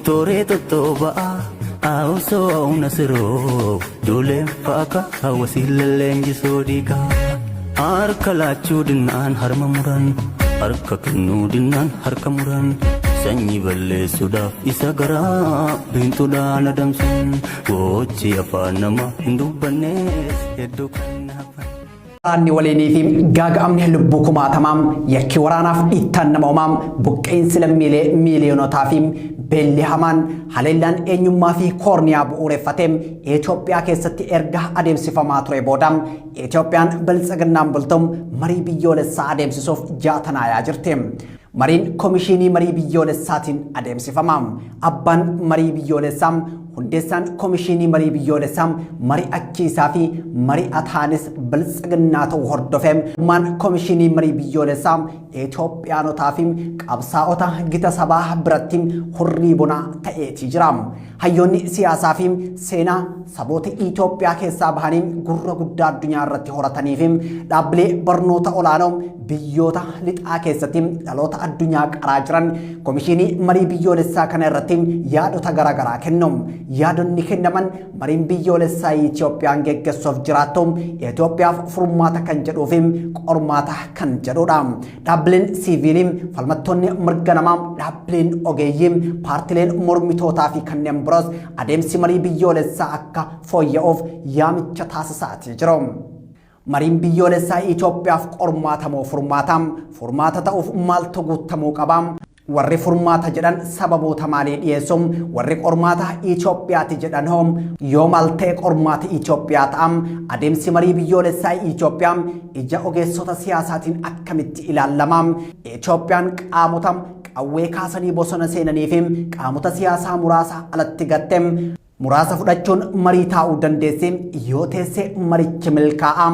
Tooree tottooba'a Awusoo nasiroo Duuleen faaka hawwasiin leenjisoo dhiigaa. Harka laachuu dinnaan harma muran, harka kennuu dinnaan harka muran, sanyii balleessuudhaaf isa garaa biintuudhaan adamsan, gochi afaan nama hin dubbannees hedduu kan hafan. Waraanni waliinii fi gaaga'amni lubbuu kumaatamaa, yakki waraanaaf dhiittaan nama uumaa, buqqeensi lammiilee miiliyoonotaa fi beelli hamaan, haleellaan eenyummaa fi koorniyaa bu'uureffatee Itoophiyaa keessatti erga adeemsifamaa ture booda, Itoophiyaan biltsiginnaan bultu marii biyyoolessaa adeemsisuuf jaatanaayaa jirti. Mariin komishinii marii biyyoolessaatiin adeemsifama. Abbaan marii biyyoolessaa, hundeessaan komishinii marii biyyoolessaa, mari'achiisaa fi mari'ataanis biltsiginnaa ta'uu hordofee, maan komishinii marii biyyoolessaa Itoophiyaanotaa fi qabsaa'ota gita sabaa biratti hurrii bonaa ta'eetii jira. Hayyoonni siyaasaa fi seenaa saboota Itoophiyaa keessaa bahanii gurra guddaa addunyaa irratti horatanii fi dhaabbilee barnoota olaanoo biyyoota lixaa keessatti dhaloota addunyaa qaraa jiran komishinii marii biyyoolessaa kana irratti yaadota garaagaraa kennu. Yaadonni kennaman mariin biyyoolessaa Itoophiyaan geggeessuuf jiraattu Itoophiyaaf furmaata kan jedhuu fi qormaata kan jedhudha. Dhaabbileen siiviilii, falmattoonni mirga namaa, dhaabbileen ogeeyyii, paartileen mormitootaa fi kanneen biroos adeemsi marii biyyoolessaa akka fooyya'uuf yaamicha taasisaatii jiru. Mariin biyyoolessaa Itoophiyaaf qormaata moo furmaata? Furmaata ta'uuf maaltu guutamuu qaba? Warri furmaata jedhan sababoota maalii dhiyeessu? Warri qormaata Itoophiyaati jedhan hoo yoo maal ta'e qormaata Itoophiyaa ta'a? Adeemsi marii biyyoolessaa Itoophiyaa ija ogeessota siyaasaatiin akkamitti ilaalama? Itoophiyaan qaamota qawwee kaasanii bosona seenanii fi qaamota siyaasaa muraasa alatti gatte muraasa fudhachuun marii taa'uu dandeessi. Yoo teesse marichi milkaa'a?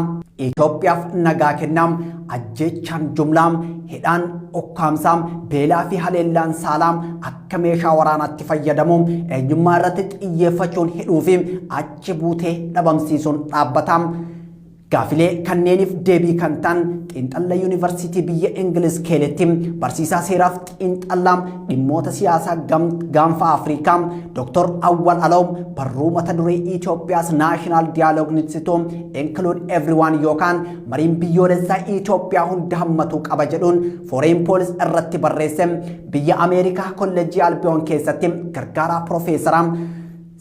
Itoophiyaaf nagaa kennaa? Ajjeechaan jumlaa, hidhaan ukkaamsaa, beelaa fi haleellaan saalaa, akka meeshaa waraanaatti fayyadamu, eenyummaa irratti xiyyeeffachuun hidhuu fi achi buutee dhabamsiisuun dhaabbata? Gaafilee kanneeniif deebii kan ta'an xiinxalla yuunivarsiitii biyya Ingiliz Keeletti barsiisaa seeraaf xiinxallaa dhimmoota siyaasaa gaanfa Afrikaa Dr. Awwal Aloo barruu mata duree "Ethiopia's National Dialogue Needs to Include Everyone" yookaan mariin biyyoolessaa Itoophiyaa hunda hammatuu qaba jedhuun Foreign Policy irratti barreesse, biyya Ameerikaa Kolleejjii Albiyoon keessatti gargaaraa piroofeesaraa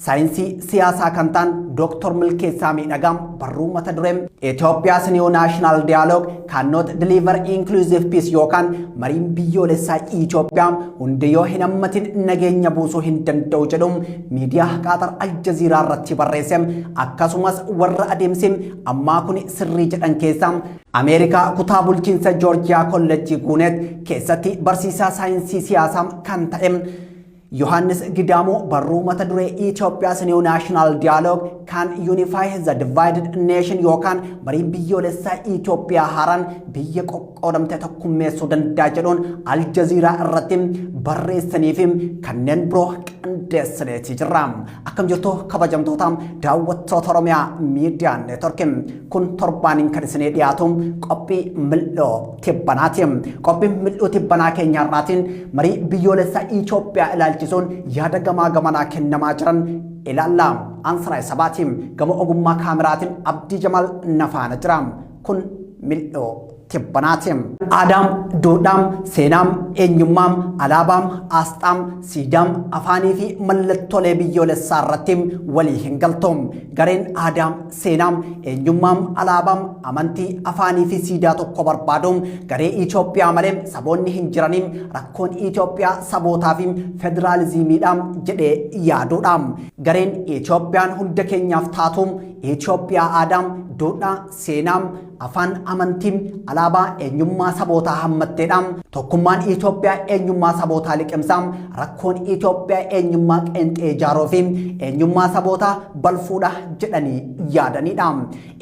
saayinsii siyaasaa kan ta'an Dr. Milkeessaa Miidhagaa barruu mata duree "Ethiopia's New National Dialogue Cannot Deliver Inclusive Peace" yookaan mariin biyyoolessaa Itoophiyaa hundi yoo hin hammatin nageenya buusuu hin danda'u jedhu miidiyaa Qaaxar Aljaziiraa irratti barreesse, akkasumas warra adeemsi ammaa kun sirrii jedhan keessaa Ameerikaa kutaa bulchiinsa Joorjiyaa Kolleejjii Guunet keessatti barsiisaa saayinsii siyaasaa kan ta'e Yohaannis Gidaamoo barruu mata duree "Ethiopia's New National Dialogue Can Unify the Divided Nation" yookaan mariin biyyoolessaa Itoophiyaa haaraan biyya qoqqoodamte tokkummeessuu danda'a jedhuun Aljaziiraa irratti barreessanii fi kanneen biroo qindeessineeti jirra. Akkam jirtu, kabajamtoota daawwattoota Oromiyaa Miidiyaa Neetwork? Kun torbaaniin kan isinii dhiyaatu qophii mil'oo tibbanaati. Qophiin mil'oo tibbanaa keenya har'aatiin marii biyyoolessaa Itoophiyaa ilaalchisuun yaada gamaa gamanaa kennamaa jiran ilaalla. Ansaraa Sabaati. Gama ogummaa kaameraatiin Abdii Jamal nafaana jira. Kun mil'oo tibbanaati. Aadaam, duudhaam, seenaam, eenyummaam, alaabaam, aasxaam, siidaam, afaanii fi mallattoolee biyyoolessaa irratti walii hin galtu. Gareen aadaam, seenaam, eenyummaam, alaabaam, amantii, afaanii fi siidaa tokko barbaadu garee Itoophiyaa malee saboonni hin jiraniin, rakkoon Itoophiyaa sabootaa fi federaalizimiidha jedhee yaaduudha. Gareen Itoophiyaan hunda keenyaaf taatu Itoophiyaa aadaam, duudhaa, seenaam, afaan, amantii, alaabaa, eenyummaa sabootaa hammatteedha. Tokkummaan Itoophiyaa eenyummaa sabootaa liqimsaa. Rakkoon Itoophiyaa eenyummaa qeenxee ijaaruu fi eenyummaa sabootaa balfuudha jedhanii yaadanidha.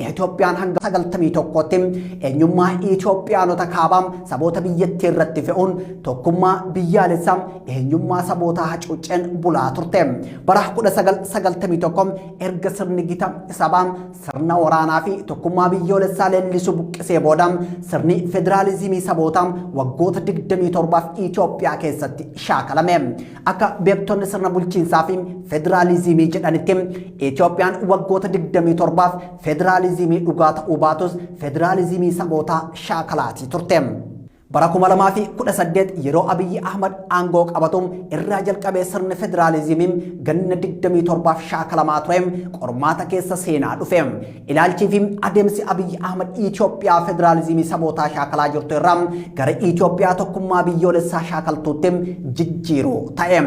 Itoophiyaan hanga 91tti eenyummaa Itoophiyaanota kaabaa saboota biyyattii irratti fe'uun tokkummaa biyyaalessaa eenyummaa sabootaa hacuucceen bulaa turte. Bara 1991 erga sirni gita sabaa sabaa, sirna waraanaa fi tokkummaa biyyoolessaa leellisu buqqisee booda sirni federaalizimii sabootaa waggoota 27f Itoophiyaa keessatti shaakalame. Akka beektonni sirna bulchiinsaa fi federaalizimii jedhanitti, Itoophiyaan waggoota 27f federaalizimii dhugaa ta'uu baatus federaalizimii sabootaa shaakalaatii turte. Bara 2018 yeroo Abiyyi Ahmad aangoo qabatu irraa jalqabee sirni federaalizimiin ganna 27f shaakalamaa ture qormaata keessa seenaa dhufe. Ilaalchii fi adeemsi Abiyyi Ahmad Itoophiyaa federaalizimii sabootaa shaakalaa jirtu irraa gara Itoophiyaa tokkummaa biyyoolessaa shaakaltuutti jijjiiruu ta'e.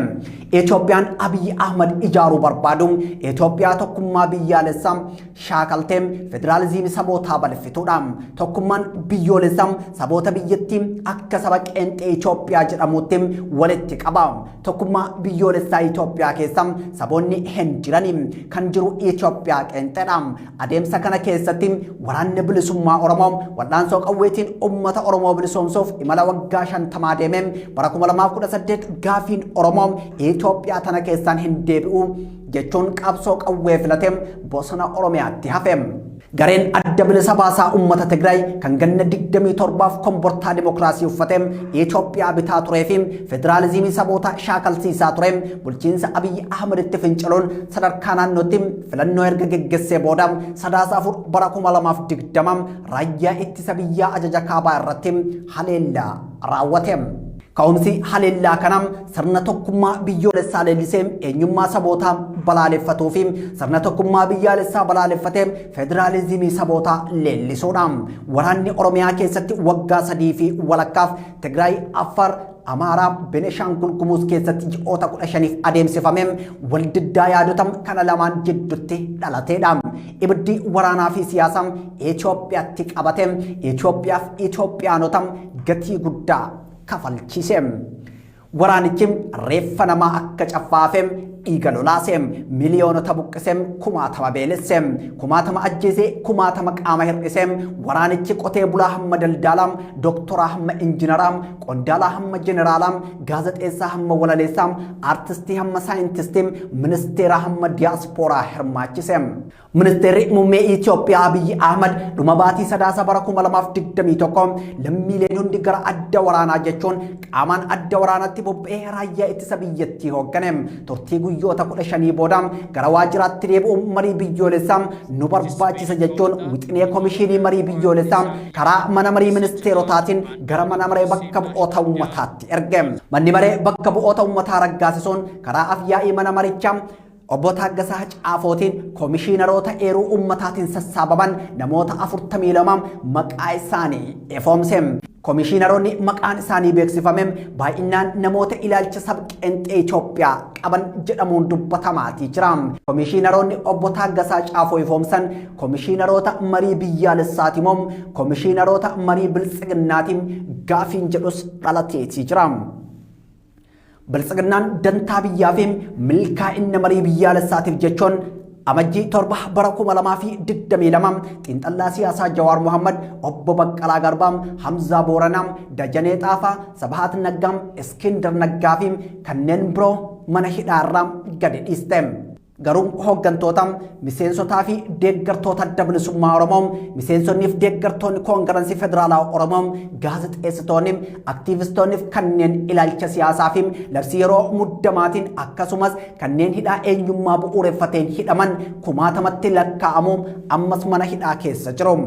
Itoophiyaan Abiyyi Ahmad ijaaruu barbaadu Itoophiyaa tokkummaa biyyaalessaa shaakaltee federaalizimii sabootaa balfituudha. Tokkummaan biyyoolessaa saboota biyyattii akka saba qeenxee Itoophiyaa jedhamutti walitti qaba. Tokkummaa biyyoolessaa Itoophiyaa keessa saboonni hin jirani. Kan jiru Itoophiyaa qeenxeedha. Adeemsa kana keessatti Waraanni Bilisummaa Oromoo wal'aansoo qawweetiin uummata Oromoo bilisoomsuuf imala waggaa 50 deeme bara 2018 gaafiin Oromoo Itoophiyaa tana keessaan hin deebi'u jechuun qabsoo qawwee filate bosona Oromiyaatti hafe. Gareen Adda Bilisa Baasaa Uummata Tigraay kan ganna 27f kombortaa dimokiraasii uffate Itoophiyaa bitaa turee fi federaalizimii saboota shaakalsiisaa ture bulchiinsa Abiyyi Ahmeditti finciluun sadarkaa naannootti filannoo erga geggessee booda Sadaasa 4 bara 2020 raayyaa ittisa biyyaa ajaja kaabaa irratti haleellaa raawwate. Ka'umsi haleellaa kanaa sirna tokkummaa biyyoolessaa leellisee eenyummaa sabootaa balaaleffatuu fi sirna tokkummaa biyyaalessaa balaaleffatee federaalizimii sabootaa leellisuudha. Waraanni Oromiyaa keessatti waggaa 3 fi walakkaaf Tigraay, Affaar, Amaaraa, Beneshaangul Gumuz keessatti ji'oota 15f adeemsifame waldiddaa yaadota kana lamaan jiddutti dhalateedha. Ibiddi waraanaa fi siyaasaa Itoophiyaatti qabate Itoophiyaaf Itoophiyaanota gatii guddaa kafalchiise. Waraanichi reeffa namaa akka caffaafe dhiiga lolaase, miliyoonota buqqise, kumaatama beelesse, kumaatama ajjeese, kumaatama qaama hir'ise. Waraanichi qotee bulaa hamma daldaalaa, doktoraa hamma injinaraa, qondaalaa hamma jeneraalaa, gaazexeessaa hamma walaleessaa, aartistii hamma saayintistii, ministeeraa hamma diyaaspooraa hirmaachise. Ministeerri Muummee Itoophiyaa Abiyyi Ahmad dhuma baatii Sadaasa bara 2021 lammiileen hundi gara adda waraanaa jechuun qaamaan adda waraanaatti bobba'ee raayyaa ittisa biyyattii hooggane. Turtii guyyoota 15 booda gara waajjiraatti deebi'uun marii biyyoolessaa nu barbaachisa jechuun wixinee komishinii marii biyyoolessaa karaa mana marii ministeerotaatiin gara mana maree bakka bu'oota uummataatti erge. Manni maree bakka bu'oota uummataa raggaasisuun karaa afyaa'ii mana marichaa Obbo Taaggasaa Caafootiin komishiinaroota eeruu ummataatiin sassaabaman namoota 42 maqaa isaanii ifoomse. Komishiinaroonni maqaan isaanii beeksifame baay'inaan namoota ilaalcha sab-qeenxee Itoophiyaa qaban jedhamuun dubbatamaatii jira. Komishiinaroonni Obbo Taaggasaa Caafoo ifoomsan komishiinaroota marii biyyaalessaati moo komishiinaroota marii biltsiginnaati gaafiin jedhus dhalateetii jira. Biltsiginnaan dantaa biyyaa fi milkaa'inna marii biyyaalessaatiif jechuun Amajjii 7 bara 2022 xiinxallaa siyaasaa Jawaar Mohammad, Obbo Baqqalaa Garbaa, Hamzaa Booranaa, Dajanee Xaafaa, Sabahaat Naggaa, Iskindar Naggaa fi kanneen biroo mana hidhaarraa gadi dhiiste. Garuu hooggantoota, miseensotaa fi deeggartoota Adda Bilisummaa Oromoo, miseensonnii fi deeggartoonni Koongirensii Federaalaa Oromoo, gaazexeessitoonni, aktiivistoonni fi kanneen ilaalcha siyaasaa fi labsii yeroo muddamaatiin akkasumas kanneen hidhaa eenyummaa bu'uureffateen hidhaman kumaatamatti lakkaa'amu ammas mana hidhaa keessa jiru.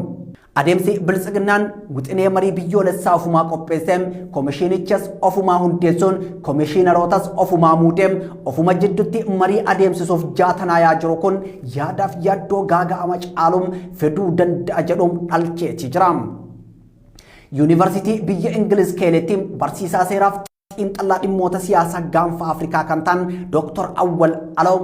Adeemsi Biltsiginnaan wixinee marii biyyoolessaa ofumaa qopheesse, komishiinichas ofumaa hundeessuun, komishiinarootas ofumaa muudee, ofuma jiddutti marii adeemsisuuf jaatanaayaa jiru kun yaadaaf yaaddoo gaaga'ama caalu fiduu danda'a jedhu dhalcheetii jira. Yuunivarsiitii biyya Ingiliz Keeletti barsiisaa seeraaf xiinxallaa dhimmoota siyaasaa gaanfa Afrikaa kan ta'an Dr. Awwal Aloo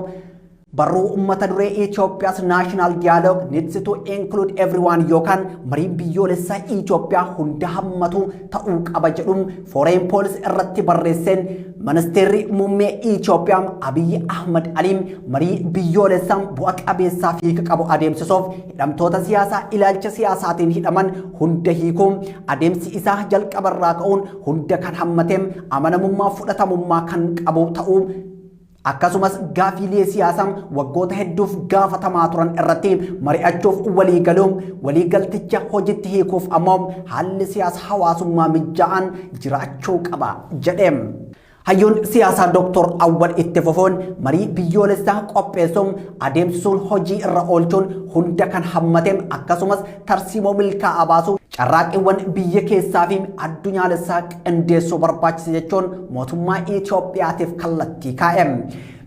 barruu ummata duree Itoophiyaas National Dialogue needs to include everyone yookaan mariin biyyoolessaa Itoophiyaa hunda hammatu ta'uu qaba jedhuun Foreign Policy irratti barreesseen ministeerri muummee Itoophiyaa Abiyyi Ahmad Aliin marii biyyoolessaa bu'a qabeessaa fi hiika qabu adeemsisuuf hidhamtoota siyaasaa ilaalcha siyaasaatiin hidhaman hunda hiikuun adeemsi isaa jalqabarraa ka'uun hunda kan hammate amanamummaa fudhatamummaa kan qabu ta'uu Akkasumas gaafiilee siyaasaa waggoota hedduuf gaafatamaa turan irratti mari'achuuf walii galuun, waliigalticha hojitti hiikuuf ammoo haalli siyaasa hawaasummaa mijaa'aan jiraachuu qaba jedhe. Hayyuun siyaasaa Dr. Awwal itti fufuun, marii biyyoolessaa qopheessuun, adeemsisuun, hojii irra oolchuun hunda kan hammate, akkasumas tarsiimoo milkaa'aa baasuu, carraaqqiiwwan biyya keessaa fi addunyaalessaa qindeessuu barbaachisa jechuun mootummaa Itoophiyaatiif kallattii kaa'e.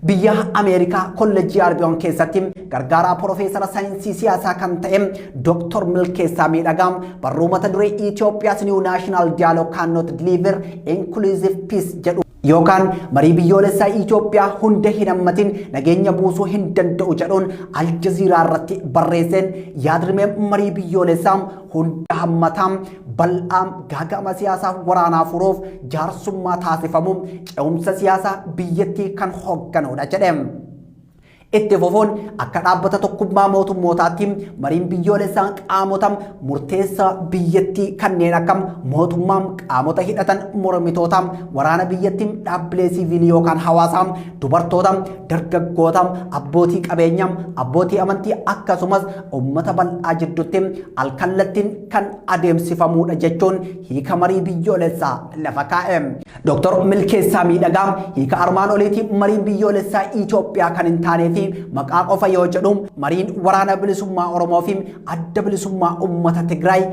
Biyya Ameerikaa Kolleejjii Arbiyoon keessatti gargaaraa Profeesara saayinsii siyaasaa kan ta'e Dr. Milkeessaa Miidhagaa barruu mata duree "Ethiopia's New National Dialogue Cannot Deliver Inclusive Peace" jedhu yookaan "marii biyyoolessaa Itoophiyaa hunda hin hammatin nageenya buusuu hin danda'u" jedhuun Aljaziiraa irratti barreesseen, yaadrimee marii biyyoolessaa hunda hammataa bal'aa gaaga'ama siyaasaa waraanaa furuuf jaarsummaa taasifamu ce'umsa siyaasaa biyyattii kan hoogganudha jedhe. Itti fufuun, akka Dhaabbata Tokkummaa Mootummootaatti mariin biyyoolessaa qaamota murteessaa biyyattii kanneen akka mootummaa, qaamota hidhatan, mormitoota, waraana biyyattii, dhaabbilee siivilii yookaan hawaasaa, dubartoota, dargaggoota, abbootii qabeenyaa, abbootii amantii, akkasumas uummata bal'aa jidduutti alkallattiin kan adeemsifamudha jechuun hiika marii biyyoolessaa lafa kaa'e. Dr. Milkeessaa Miidhagaa hiika armaan oliitii mariin biyyoolessaa Itoophiyaa kan hin taanee fi maqaa qofa yoo jedhu, mariin Waraana Bilisummaa Oromoo fi Adda Bilisummaa Uummata Tigraay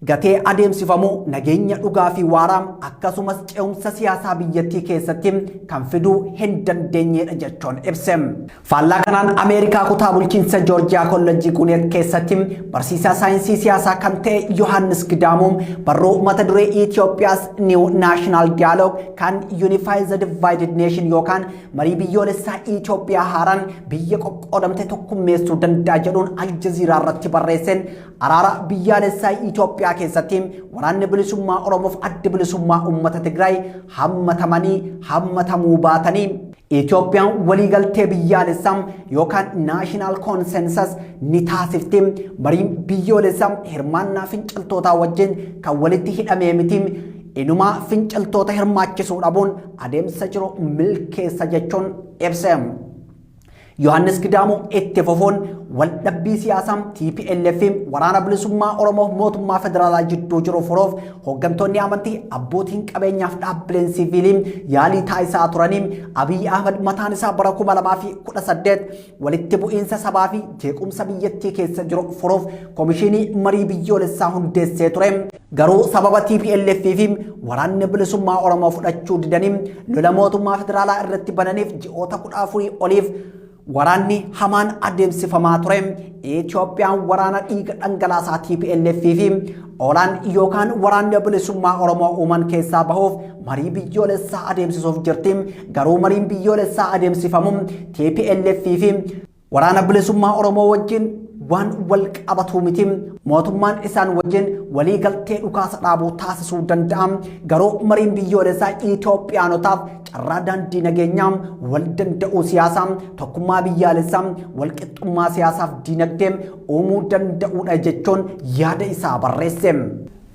gatee adeemsifamu nageenya dhugaa fi waaraa, akkasumas ce'umsa siyaasaa biyyattii keessatti kan fiduu hin dandeenyedha jechuun ibse. Faallaa kanaan, Ameerikaa kutaa bulchiinsa Joorjiyaa Kollejjii Guuneet keessatti barsiisaa saayinsii siyaasaa kan ta'e Yohaannis Gidaamuu barruu mata duree "Ethiopia's New National Dialogue Can Unify the Divided Nation" yookaan "marii biyyoolessaa Itoophiyaa haaraan biyya qoqqoodamte tokkummeessuu danda'a" jedhuun Aljaziiraa irratti barreesseen, araara biyyaalessaa Itoophiyaa keessatti Waraanni Bilisummaa Oromoof Addi Bilisummaa Uummata Tigraay hammatamanii hammatamuu baatanii, Itoophiyaan waliigaltee biyyaalessaa yookaan national consensus ni taasifti. Mariin biyyoolessaa hirmaannaa finciltootaa wajjin kan walitti hidhamee miti. Inumaa finciltoota hirmaachisuu dhabuun adeemsa jiru milkeessa jechuun ibse. Yohaannis Gidaamuu itti fufuun, waldhabbii siyaasaa TPLF, Waraana Bilisummaa Oromoo, mootummaa federaalaa jidduu jiru furuuf hooggantoonni amantii, abbootiin qabeenyaaf dhaabbileen siiviilii yaalii taasisaa turanii, Abiy Ahmed mataan isaa bara 2018 walitti bu'iinsa sabaa fi jeequmsa biyyattii keessa jiru furuuf komishinii marii biyyoolessaa hundeessee ture. Garuu sababa TPLF fi Waraanni Bilisummaa Oromoo fudhachuu didanii lola mootummaa federaalaa irratti bananiif ji'oota 14 oliif waraanni hamaan adeemsifamaa ture. Itoophiyaan waraana dhiiga dhangalaasaa TPLF fi OLAn yookaan Waraanni Bilisummaa Oromoo uuman keessaa bahuuf marii biyyoolessaa adeemsisuuf jirti. Garuu mariin biyyoolessaa adeemsifamu TPLF fi Waraana Bilisummaa Oromoo wajjin waan wal qabatu miti. Mootummaan isaan wajjin walii galtee dhukaasa dhaabuu taasisuu danda'a. Garuu mariin biyyoolessaa Itoophiyaanotaaf carraa daandii nageenyaa, wal danda'uu siyaasaa, tokkummaa biyyaalessaa, walqixxummaa siyaasaaf diinagdee uumuu danda'uudha jechuun yaada isaa barreesse.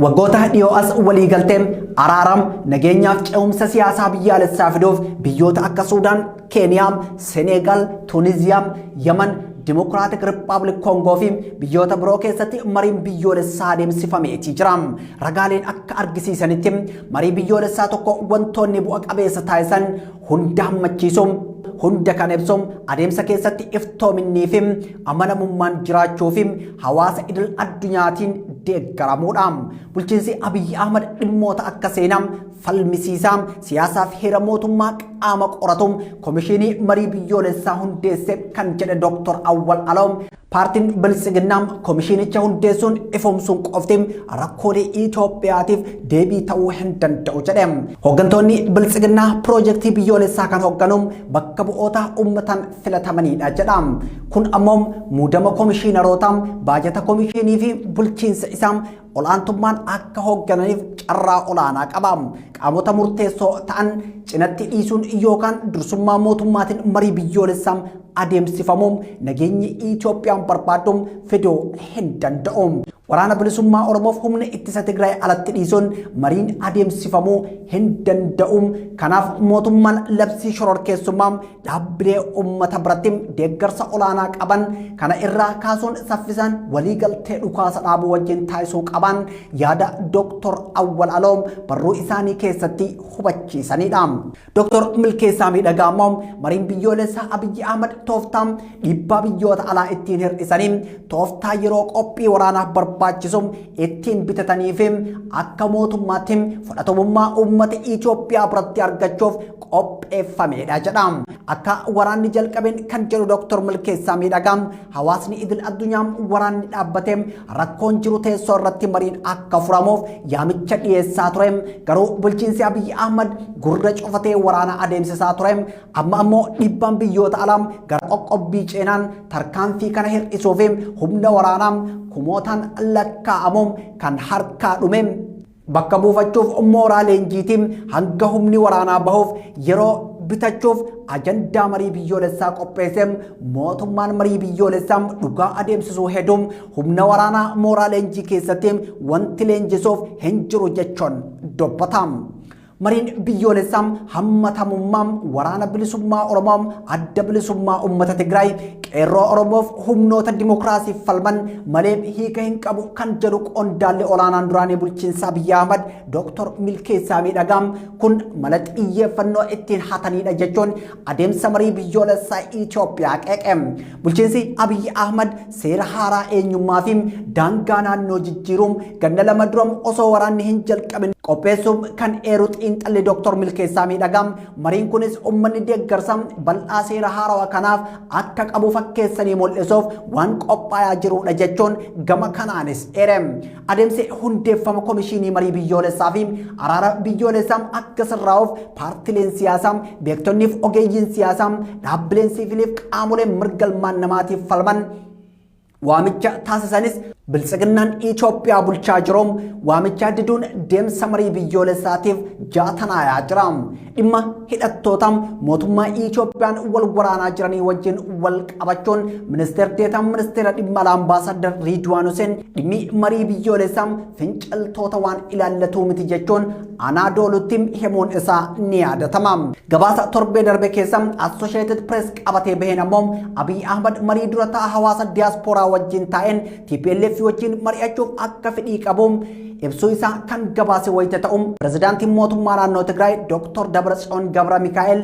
Waggoota dhiyoo as waliigaltee araaram, nageenyaaf ce'umsa siyaasaa biyyaalessaa fiduuf biyyoota akka Suudaan, Keeniyaa, Seneegaal, Tuuniziyaa, Yaman, Dimokiraatik Rippaabilik Koongoo fi biyyoota biroo keessatti mariin biyyoolessaa adeemsifameetii jira. Ragaaleen akka argisiisanitti, marii biyyoolessaa tokko wantoonni bu'a qabeessa taasisan hunda hammachiisu, hunda kan ibsu, adeemsa keessatti iftoominnii fi amanamummaan jiraachuu fi hawaasa idil addunyaatiin deeggaramuudha. Bulchiinsi Abiyyi Ahmad dhimmoota akka seenaa falmisiisaa siyaasaa fi heera mootummaa qaama qoratu komishinii marii biyyoolessaa hundeesse kan jedhe Dr. Awwal Aloo, paartiin Biltsiginnaa komishinicha hundeessuun ifoomsuun qofti rakkoolee Itoophiyaatiif deebii ta'uu hin danda'u jedhe. Hooggantoonni Biltsiginnaa piroojeektii biyyoolessaa kan hoogganu bakka bu'oota uummataan filatamanidha jedha. Kun ammoo muudama komishiinarootaa, baajata komishinii fi bulchiinsa isaa ol'aantummaan akka hooggananiif carraa olaanaa qaba. Qaamota murteessoo ta'an cinatti dhiisuun yookaan dursummaa mootummaatiin marii biyyoolessaa adeemsifamu nageenyi Itoophiyaan barbaaddu fiduu hin danda'u. Waraana Bilisummaa Oromoof humna ittisa Tigraay alatti dhiisuun mariin adeemsifamuu hin danda'u. Kanaaf mootummaan labsii shororkeessummaa dhaabbilee uummata biratti deeggarsa olaanaa qaban kana irraa kaasuun saffisaan waliigaltee dhukaasa dhaabuu wajjin taasisuu qaban yaada Dr. Awwal Aloo barruu isaanii keessatti hubachiisanidha. Dr. Milkeessaa Miidhagaa immoo mariin biyyoolessaa Abiyyi Ahmad tooftaa dhiibbaa biyyoota alaa ittiin hir'isanii tooftaa yeroo qophii waraanaaf barbaachisu ittiin bitatanii fi akka mootummaatti fudhatamummaa uummata Itoophiyaa biratti argachuuf qopheeffamedha jedha. Akka waraanni jalqabeen kan jedhu Dr. Milkeessaa Miidhagaa hawaasni idil addunyaa waraanni dhaabbatee rakkoon jiru teessoo irratti mariin akka furamuuf yaamicha dhiyeessaa ture. Garuu bulchiinsi Abiyyi Ahmad gurra cufatee waraana adeemsisaa ture. Amma ammoo dhiibbaan biyyoota alaa gara qoqqobbii ceenaan tarkaanfii kana hir'isuu fi humna waraanaa kumootaan lakkaa'amu kan harkaa dhume bakka buufachuuf mooraa leenjiitiin hanga humni waraanaa bahuuf yeroo bitachuuf ajandaa marii biyyoolessaa qopheesse. Mootummaan marii biyyoolessaa dhugaa adeemsisuu hedduun humna waraanaa mooraa leenjii keessatti wanti leenjisuuf hin jiru jechuun dubbata. Mariin biyyoolessaa hammatamummaa waraana bilisummaa Oromoo, adda bilisummaa uummata Tigraay, qeerroo Oromoof humnoota dimokiraasiif falman malee hiika hin qabu kan jedhu qondaalli olaanaan duraanii bulchiinsa Abiyyi Ahmad Dr. Milkeessaa Miidhagaa kun mala xiyyeeffannoo ittiin hatanidha jechuun adeemsa marii biyyoolessaa Itoophiyaa qeeqe. Bulchiinsi Abiyyi Ahmad seera haaraa eenyummaa fi daangaa naannoo jijjiiruun ganna lama dura osoo waraanni hin jalqabin qopheessuun kan eeru xiinxalli Dr. Milkeessaa Miidhagaa mariin kunis uummanni deeggarsa bal'aa seera haarawaa kanaaf akka qabu fakkeessanii mul'isuuf waan qophaa'aa jirudha jechuun gama kanaanis eere. Adeemsi hundeeffama komishinii marii biyyoolessaa fi araara biyyoolessaa akka sirraa'uuf paartileen siyaasaa, beektonnii fi ogeeyyiin siyaasaa, dhaabbileen siviiliif qaamoleen mirga ilmaan namaatiif falman waamicha taasisanis biltsiginnaan Itoophiyaa bulchaa jiru waamicha diduun deemsa marii biyyoolessaatiif jaatanaayaa jira. Dhimma hidhattoota mootummaa Itoophiyaan wal waraanaa jiranii wajjin wal qabachuun ministeer deetaan ministeera dhimma alaa ambaasaaddar Riidwaan Huseen dhimmi marii biyyoolessaa finciltoota waan ilaallatu miti jechuun Anaadoolutti himuun isaa ni yaadatama. Gabaasa torbee darbe keessa Associated Press qabatee baheen ammoo Abiy Ahmad marii dura ta'a hawaasa diyaaspooraa wajjin taa'een TPLF wajjin mari'achuuf akka fedhii qabu ibsuu isaa kan gabaase wayita ta'u pirezidaantiin mootummaa naannoo Tigraay Dr. Dabratsiyoon Gabra Mikaa'el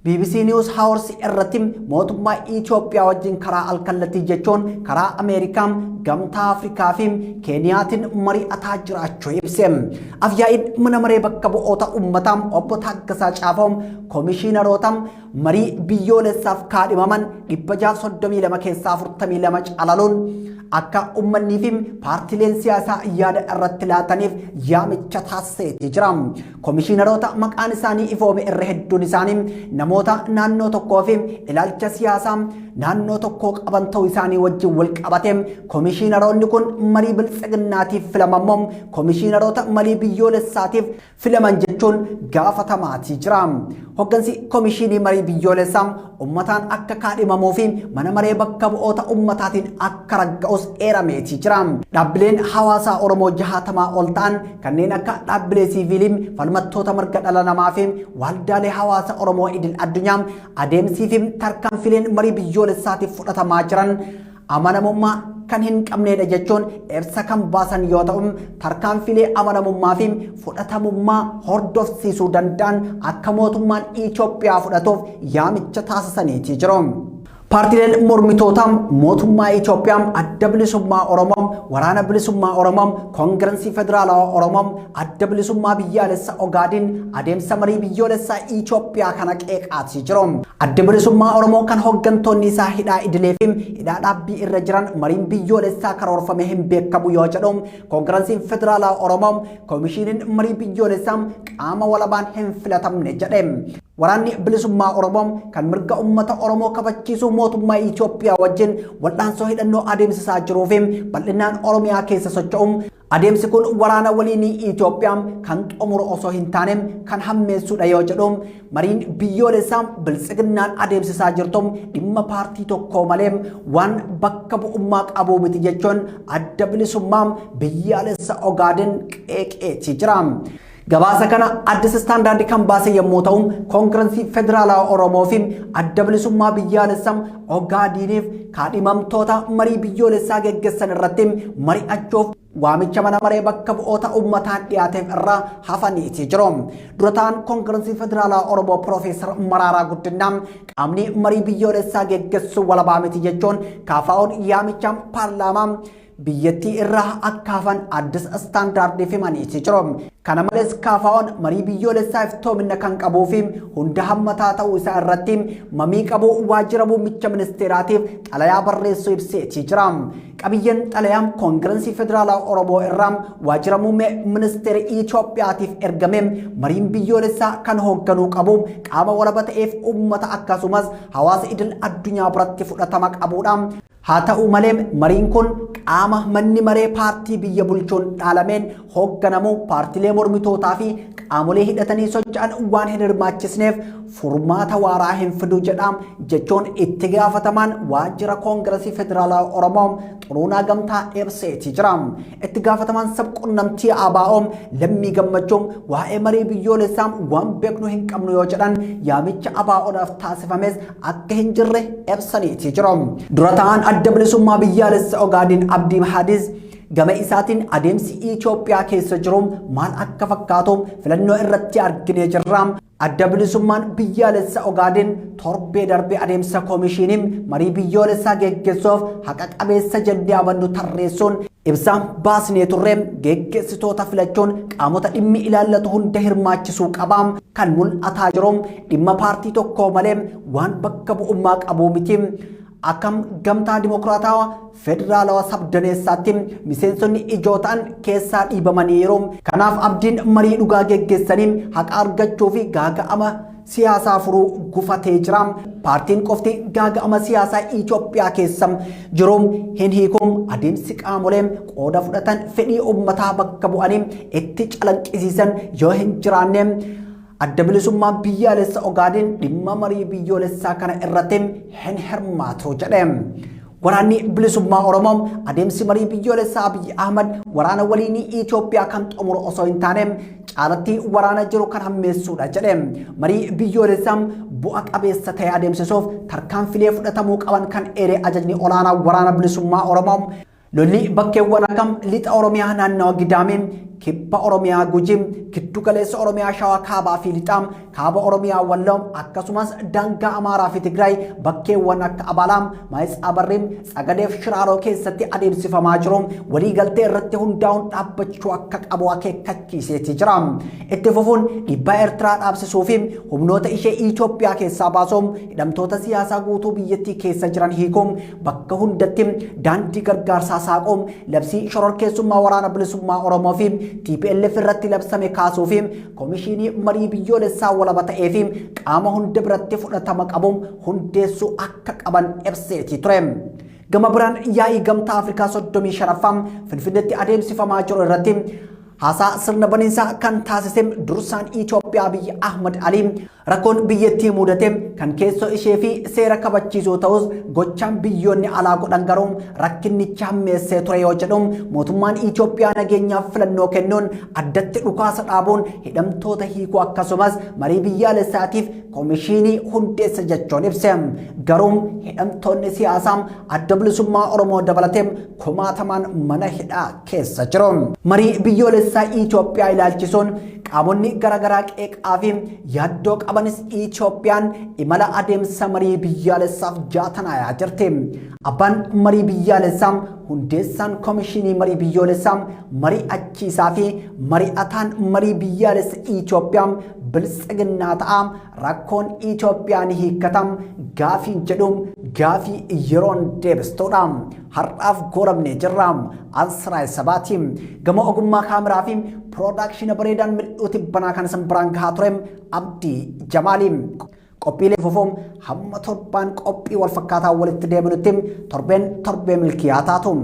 BBC News Hours irratti mootummaa Itoophiyaa wajjin karaa alkallattii jechuun karaa Ameerikaa, Gamtaa Afrikaa fi Keeniyaatiin mari'ataa jiraachuu ibse. Afyaa'iin mana maree bakka bu'oota uummataa obbo Taaggasaa Caafoo komishiinaroota marii biyyoolessaaf kaadhimaman 632 keessaa 42 calaluun akka uummanni fi paartileen siyaasaa yaada irratti laataniif yaamicha taasiseetii jira. Komishiinaroota maqaan isaanii ifoome irra hedduun isaanii namoota naannoo tokkoo fi ilaalcha siyaasaa naannoo tokkoo qaban ta'uu isaanii wajjin wal qabate komishiinaroonni kun marii biltsiginnaatiif filamammoo komishiinaroota marii biyyoolessaatiif filaman jechuun gaafatamaatii jira. Hoggansi komishinii marii biyyoolessaa uummataan akka kaadhimamuu fi mana maree bakka bu'oota uummataatiin akka ragga'us eerameetii jira. Dhaabbileen hawaasaa Oromoo 60 ol ta'an kanneen akka dhaabbilee siiviilii, falmattoota mirga dhala namaa fi waldaalee hawaasa Oromoo idil addunyaa adeemsii fi tarkaanfileen marii biyyoolessaatiif fudhatamaa jiran amanamummaa kan hin qabnedha jechuun ibsa kan baasan yoo ta'u tarkaanfilee amanamummaa fi fudhatamummaa hordofsiisuu danda'an akka mootummaan Itoophiyaa fudhatuuf yaamicha taasisaniitii jiru. Paartileen mormitootaa mootummaa Itoophiyaa, Adda Bilisummaa Oromoo, Waraana Bilisummaa Oromoo, Koongirensii Federaalawaa Oromoo, Adda Bilisummaa Biyyaalessa Ogaadin adeemsa marii biyyoolessaa Itoophiyaa kana qeeqaatii jiru. Adda Bilisummaa Oromoo kan hooggantoonni isaa hidhaa idilee fi hidhaa dhaabbii irra jiran mariin biyyoolessaa karoorfame hin beekamu yoo jedhu, Koongirensiin Federaalawaa Oromoo koomishiniin marii biyyoolessaa qaama walabaan hin filatamne jedhe. Waraanni Bilisummaa Oromoo kan mirga uummata Oromoo kabachiisuu mootummaa Itoophiyaa wajjin wal'aansoo hidhannoo adeemsisaa jiruu fi bal'inaan Oromiyaa keessa socho'u Adeemsi kun waraana waliinii Itoophiyaa kan xumuru osoo hin taane kan hammeessudha yoo jedhu, mariin biyyoolessaa Biltsiginnaan adeemsisaa jirtu dhimma paartii tokkoo malee waan bakka bu'ummaa qabuu miti jechuun Adda Bilisummaa Biyyaalessa Ogaaden qeeqeetii jira. Gabaasa kana Addis Standard kan baase yommuu ta'u, Koongirensii Federaalawaa Oromoo fi Adda Bilisummaa Biyyaalessa Ogaadiiniif kaadhimamtoota marii biyyoolessaa geggessan irratti mari'achuuf waamicha mana maree bakka bu'oota uummataan dhiyaateef irraa hafaniiti jiru. Dura ta'an Koongirensii Federaalawaa Oromoo Piroofeesar Maraaraa Guddinaa qaamni marii biyyoolessaa geggessu walabaa miti jechuun KFO'n yaamicha paarlaamaa biyyattii irraa akka hafan Addis Standardiif himaniiti jiru. Kana malees KFO'n marii biyyoolessaa iftoomina kan qabuu fi hunda hammataa ta'uu isaa irratti mamii qabu waajjira muummicha ministeeraatiif xalayaa barreessuu ibseetii jira. Qabiyyeen xalayaa Koongirensii Federaalaa Oromoo irraa waajjira muummee ministeera Itoophiyaatiif ergame mariin biyyoolessaa kan hoogganuu qabu qaama walaba ta'eef uummata akkasumas hawaasa idil addunyaa biratti fudhatama qabudha. Haa ta'u malee mariin kun qaama manni maree paartii biyya bulchuun dhaalameen hoogganamu paartilee mormitootaa fi qaamolee hidhatanii socho'an waan hin hirmaachisneef furmaata waaraa hin fidu jedha jechuun itti gaafatamaan waajjira Koongirasii Federaalaa Oromoo Xuruunaa Gamtaa ibseeti jira. Itti gaafatamaan sabquunnamtii ABO Lammii Gammachuu waa'ee marii biyyoolessaa waan beeknu hin qabnu yoo jedhan yaamicha ABOdhaaf taasifames akka hin jirre ibsaniiti jiru. Dura ta'an Adda Bilisummaa Biyyaalessa Ogaadin Abdii Mahadis gama isaatiin adeemsi Itoophiyaa keessa jiru maal akka fakkaatu filannoo irratti arginee jirra. Adda Bilisummaan Biyyaalessa Ogaadin torbee darbee adeemsa koomishinii marii biyyoolessaa geggeessuuf haqa qabeessa jennee amannu tarreessuun ibsa baasnee turre. Geggeessitoota filachuun qaamota dhimmi ilaallatu hunda hirmaachisuu qaba. Kan mul'ataa jiru dhimma paartii tokkoo malee waan bakka bu'ummaa qabu miti. Akkam gamtaa dimokiraatawaa federaalawaa sabdaneessaatti miseensonni ijoo ta'an keessaa dhiibamaniiru. Kanaaf abdiin marii dhugaa geggeessanii haqa argachuu fi gaaga'ama siyaasaa furuu gufatee jira. Paartiin qofti gaaga'ama siyaasaa Itoophiyaa keessa jiru hin hiiku. Adeemsi qaamolee qooda fudhatan fedhii uummataa bakka bu'anii itti calanqisiisan yoo hin jiraanne Adda Bilisummaa Biyyaalessa Ogaadin dhimma marii biyyoolessaa kana irratti hin hirmaatu jedhe. Waraanni Bilisummaa Oromoo adeemsi marii biyyoolessaa Abiyyi Ahmad waraana waliinii Itoophiyaa kan xumuru osoo hin taane caalatti waraana jiru kan hammeessuudha jedhe. Marii biyyoolessaa bu'a qabeessa ta'e adeemsisuuf tarkaanfilee fudhatamuu qaban kan eere ajajni olaanaa Waraana Bilisummaa Oromoo lolli bakkeewwan akkam lixa Oromiyaa naannawa Gidaamii, kibba Oromiyaa Gujii, giddu galeessa Oromiyaa Shawaa Kaabaa fi Lixaa, kaaba Oromiyaa Walloo akkasumas daangaa Amaaraa fi Tigraay bakkeewwan akka Abaalaa, Maayitsabarrii, Tsagadeef Shiraaroo keessatti adeemsifamaa jiru waliigaltee irratti hundaa'uun dhaabbachuu akka qabu akeekkachiiseeti jira. Itti fufuun dhiibbaa Eertiraa dhaabsisuu fi humnoota ishee Itoophiyaa keessaa baasuun hidhamtoota siyaasaa guutuu biyyattii keessa jiran hiikuun bakka hundatti daandii gargaarsaa saaquun labsii shororkeessummaa Waraana Bilisummaa Oromoo fi TPLF irratti labsame kaasuu fi koomishinii marii biyyoolessaa walaba ta'ee fi qaama hunda biratti fudhatama qabu hundeessuu akka qaban ibseetii ture. Gama biraan yaa'ii Gamtaa Afrikaa 35ffaa Finfinneetti adeemsifamaa jiru irratti haasaa sirna baniinsaa kan taasise dursaan Itoophiyaa Abiyyi Ahmad Ali rakkoon biyyattii mudate kan keessoo ishee fi seera kabachiisuu ta'us gochaan biyyoonni alaa godhan garuu rakkinnicha hammeessee ture yoo jedhu, mootummaan Itoophiyaa nageenyaaf filannoo kennuun addatti dhukaasa dhaabuun hidhamtoota hiikuu akkasumas marii biyyaalessaatiif koomishinii hundeessa jechuun ibse. Garuu hidhamtoonni siyaasaa Adda Bilisummaa Oromoo dabalatee kumaatamaan mana hidhaa keessa jiru. Marii biyyoolessaa Itoophiyaa ilaalchisuun qaamonni garaagaraa qeeqaa fi yaaddoo qabanis Itoophiyaan imala adeemsa marii biyyaalessaaf jaatanaayaa jirti. Abbaan marii biyyaalessaa, hundeessaan koomishinii marii biyyoolessaa, mari'achiisaa fi mari'ataan marii biyyaalessa Itoophiyaa Biltsiginnaa ta'a. Rakkoon Itoophiyaa ni hiikkata gaafiin jedhu gaafii yeroon deebistuudha. Har'aaf gooramnee jirra. Ansiraay Sabaati. Gama ogummaa kaameraa fi piroodaakshina bareedaan mil'uu tibbanaa kan isin biraan gahaa ture Abdii Jamaali. Qophiilee fufuun hamma torbaan qophii wal fakkaataa walitti deebinutti torbeen torbee milkiyaa taatu.